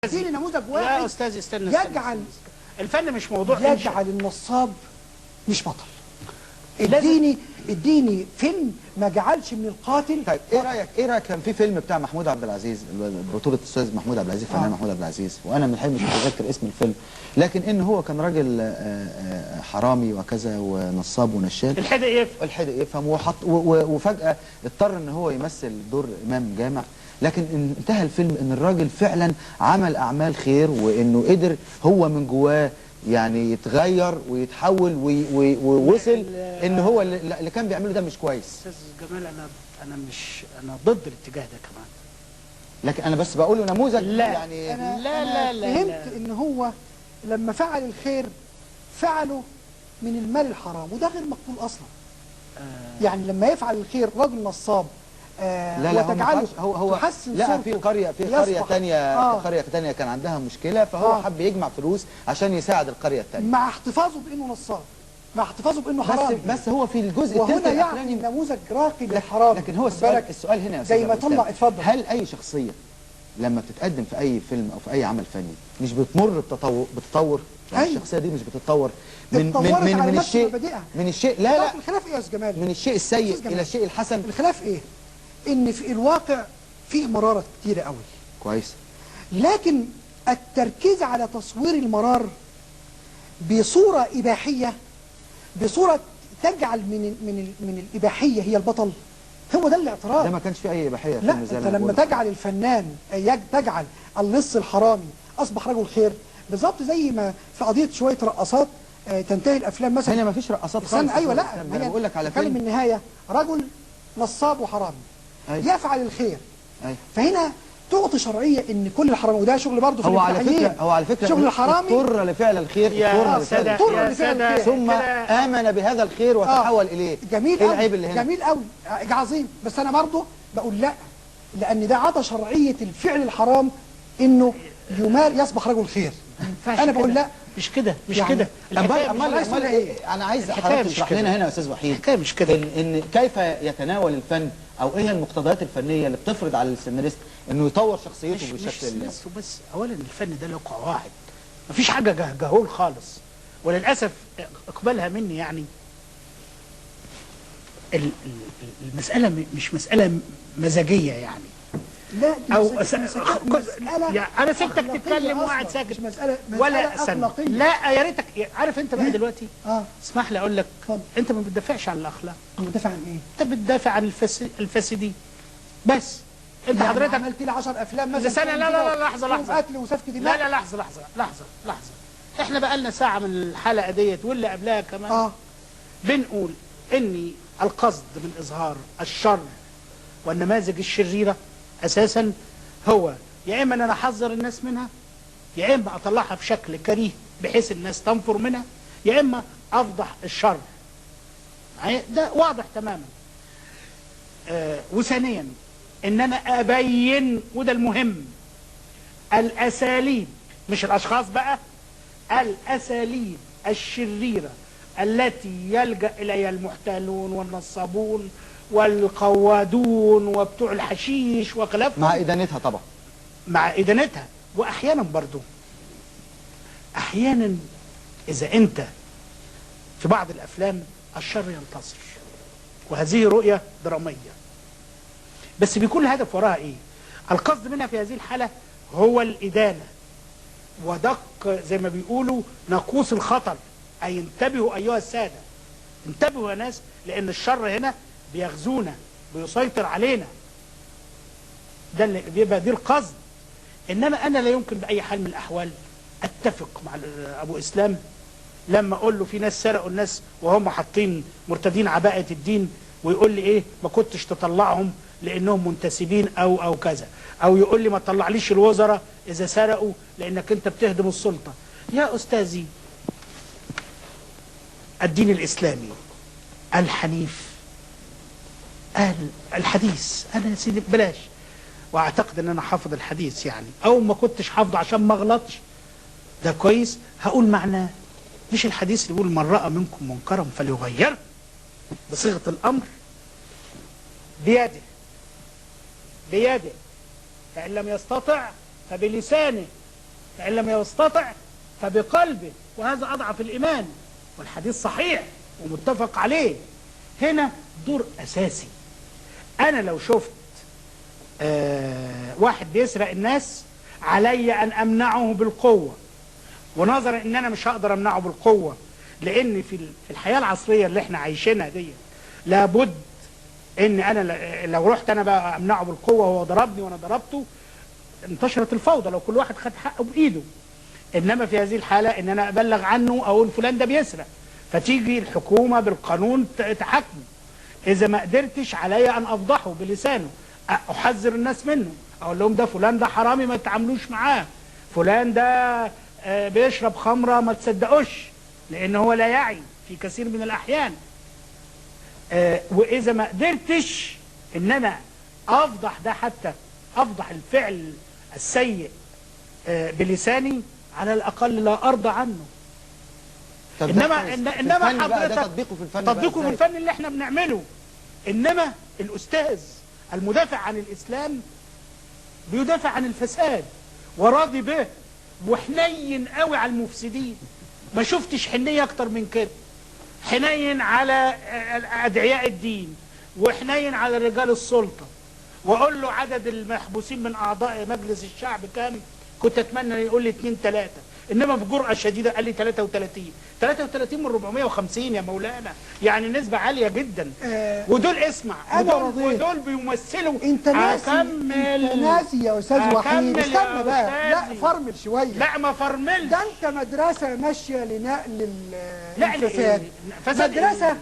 اديني نموذج واحد يا استاذ، استنى يجعل الفن مش موضوع، يجعل النصاب مش بطل. اديني فيلم ما جعلش من القاتل. طيب ايه رايك كان في فيلم بتاع محمود عبد العزيز، بطولة الاستاذ محمود عبد العزيز، فنان محمود عبد العزيز، وانا من الحقيقة مش متذكر اسم الفيلم، لكن ان هو كان راجل حرامي وكذا ونصاب ونشال، الحدق يفهم، وحط وفجأة اضطر ان هو يمثل دور امام جامع، لكن انتهى الفيلم ان الراجل فعلا عمل اعمال خير، وانه قدر هو من جواه يعني يتغير ويتحول ووصل ان هو اللي كان بيعمله ده مش كويس. استاذ جمال، انا مش، انا ضد الاتجاه ده كمان، لكن انا بس بقوله نموذج. لا يعني أنا لا لا لا، فهمت ان هو لما فعل الخير فعله من المال الحرام، وده غير مقبول اصلا. يعني لما يفعل الخير رجل نصاب لا لا، وتجعله هو لا، في قرية ثانية، قرية ثانية كان عندها مشكلة، فهو حب يجمع فلوس عشان يساعد القرية الثانية، مع احتفاظه بانه نصاب، مع احتفاظه بانه حرامي. بس هو في الجزء الثالث وهنا يعني نموذج راقي للحرامي. لكن هو السؤال هنا يا استاذ زي ما طلع، اتفضل، هل اي شخصية لما بتتقدم في اي فيلم او في اي عمل فني مش بتمر بتطور؟ يعني الشخصية دي مش بتتطور من من من, من الشيء، من الشيء، لا لا، الخلاف ايه يا استاذ جمال؟ من الشيء السيء الى الشيء الحسن. الخلاف ايه؟ ان في الواقع فيه مرارة كتيرة قوي. كويس. لكن التركيز على تصوير المرار بصورة إباحية، بصورة تجعل من من من الإباحية هي البطل، هو ده الاعتراض. ده ما كانش فيه أي إباحية. لا، أنت لما تجعل الفنان، تجعل اللص الحرامي أصبح رجل خير، بالظبط زي ما في قضية شوية رقصات تنتهي الأفلام مثلا. هنا ما فيش رقصات خالص. أيوه، لا، أنا بقول لك على فيلم النهاية رجل نصاب وحرامي يفعل الخير. أيوة. فهنا تعطي شرعية ان كل الحرامي، وده شغل برضه في هو على فكرة، هو على فكرة شغل الحرامي اضطر لفعل الخير، اضطر لفعل الخير، ثم امن بهذا الخير وتحول اليه. جميل قوي، جميل قوي، عظيم. بس انا برضه بقول لا، لان ده عطى شرعية الفعل الحرام انه يصبح رجل خير. انا بقول لا، مش كده، مش يعني كده. امال ايه؟ انا عايز حضرتك تشرح لنا هنا يا استاذ وحيد الحكاية مش كده، ان كيف يتناول الفن، او ايه المقتضيات الفنية اللي بتفرض على السيناريست انه يطور شخصيته بالشكل اللي مش بس. اولا الفن ده له قواعد، مفيش حاجة جهجهول خالص، وللاسف اقبلها مني. يعني المسالة مش مسالة مزاجيه يعني، لا، او مسألة يعني انا سبتك تتكلم وقاعد ساكت، مسألة ولا أخلاقية. لا يا ريتك عارف انت بقى دلوقتي. اسمح لي اقول لك، انت ما بتدافعش عن الاخلاق. بتدافع عن ايه؟ انت بتدافع عن الفاسدين بس. انت يعني حضرتك عملت لي 10 افلام مثلا. لا لا لا، لحظة لحظة، قتل وسفك دماء. لا لا، لحظة لحظة لحظة لحظة، احنا بقى لنا ساعة من الحلقة ديت واللي قبلها كمان بنقول ان القصد من اظهار الشر والنماذج الشريرة اساسا هو يا اما ان انا احذر الناس منها، يا اما اطلعها بشكل كريه بحيث الناس تنفر منها، يا اما افضح الشر. ده واضح تماما. وثانيا ان انا ابين، وده المهم، الاساليب، مش الاشخاص بقى، الاساليب الشريرة التي يلجأ اليها المحتالون والنصابون والقوادون وبتوع الحشيش وخلافهم، مع إدانتها طبعا، مع إدانتها. وأحيانا برضو، أحيانا إذا أنت في بعض الأفلام الشر ينتصر، وهذه رؤية درامية، بس بيكون الهدف وراها إيه؟ القصد منها في هذه الحالة هو الإدانة ودق زي ما بيقولوا ناقوس الخطر، أي انتبهوا أيها السادة، انتبهوا يا ناس، لأن الشر هنا بيغزونا، بيسيطر علينا. ده اللي بيبقى دي القصد. انما انا لا يمكن باي حال من الاحوال اتفق مع ابو اسلام لما اقول له في ناس سرقوا الناس وهم حاطين مرتدين عباءة الدين، ويقول لي ايه ما كنتش تطلعهم لانهم منتسبين او كذا، او يقول لي ما تطلعليش الوزراء اذا سرقوا لانك انت بتهدم السلطة. يا استاذي، الدين الاسلامي الحنيف أهل الحديث، أنا يا سيدي بلاش، وأعتقد أن أنا حافظ الحديث يعني، أو ما كنتش حافظه عشان ما أغلطش، ده كويس، هقول معناه. مش الحديث اللي بيقول من رأى منكم منكرا فليغيره بصيغة الأمر بيده، بيده، فإن لم يستطع فبلسانه، فإن لم يستطع فبقلبه، وهذا أضعف الإيمان، والحديث صحيح ومتفق عليه. هنا دور أساسي. أنا لو شفت واحد بيسرق الناس علي أن أمنعه بالقوة، ونظرا أن أنا مش هقدر أمنعه بالقوة، لأن في الحياة العصرية اللي احنا عايشينها دي لابد أن أنا لو رحت أنا بقى أمنعه بالقوة وهو ضربني وأنا ضربته، انتشرت الفوضى لو كل واحد خد حقه بإيده. إنما في هذه الحالة إن أنا أبلغ عنه، أقول فلان ده بيسرق، فتيجي الحكومة بالقانون تحاكمه. إذا ما قدرتش عليا أن أفضحه بلسانه، أحذر الناس منه، أقول لهم ده فلان ده حرامي ما تتعاملوش معاه، فلان ده بيشرب خمرة ما تصدقوش، لأن هو لا يعي في كثير من الأحيان. وإذا ما قدرتش إن أنا أفضح ده، حتى أفضح الفعل السيء بلساني، على الأقل لا أرضى عنه. إنما حضرتك تطبيقه في الفن، تطبيقه في الفن اللي احنا بنعمله. إنما الأستاذ المدافع عن الإسلام بيدافع عن الفساد وراضي به، وحنين قوي على المفسدين. ما شفتش حنية أكتر من كده، حنين على أدعياء الدين، وحنين على رجال السلطة. وأقول له عدد المحبوسين من أعضاء مجلس الشعب كام؟ كنت أتمنى يقول لي 2 3، إنما بجرأة شديدة قال لي 33. 33 من 450 يا مولانا، يعني نسبة عالية جدا. ودول اسمع، ودول بيمثلوا. انت ناسي، انت ناسي يا استاذ وحيد. استنى بقى، لا فرمل شوية. لا ما فرملش. ده انت مدرسة ماشية لنقل الفساد. مدرسة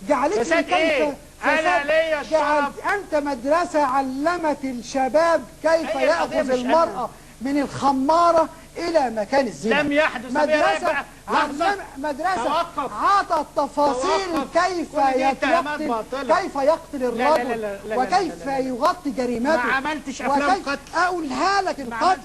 جعلتني كيف أنا ليا الشرف. أنت مدرسة علمت الشباب كيف يأخذ المرأة من الخمارة إلى مكان الزنا. لم يحدث. مدرسة عطت تفاصيل كيف يقتل، كيف يقتل الرجل، وكيف يغطي جريمته. ما عملتش أفلام قتل. أقولها لك القتل.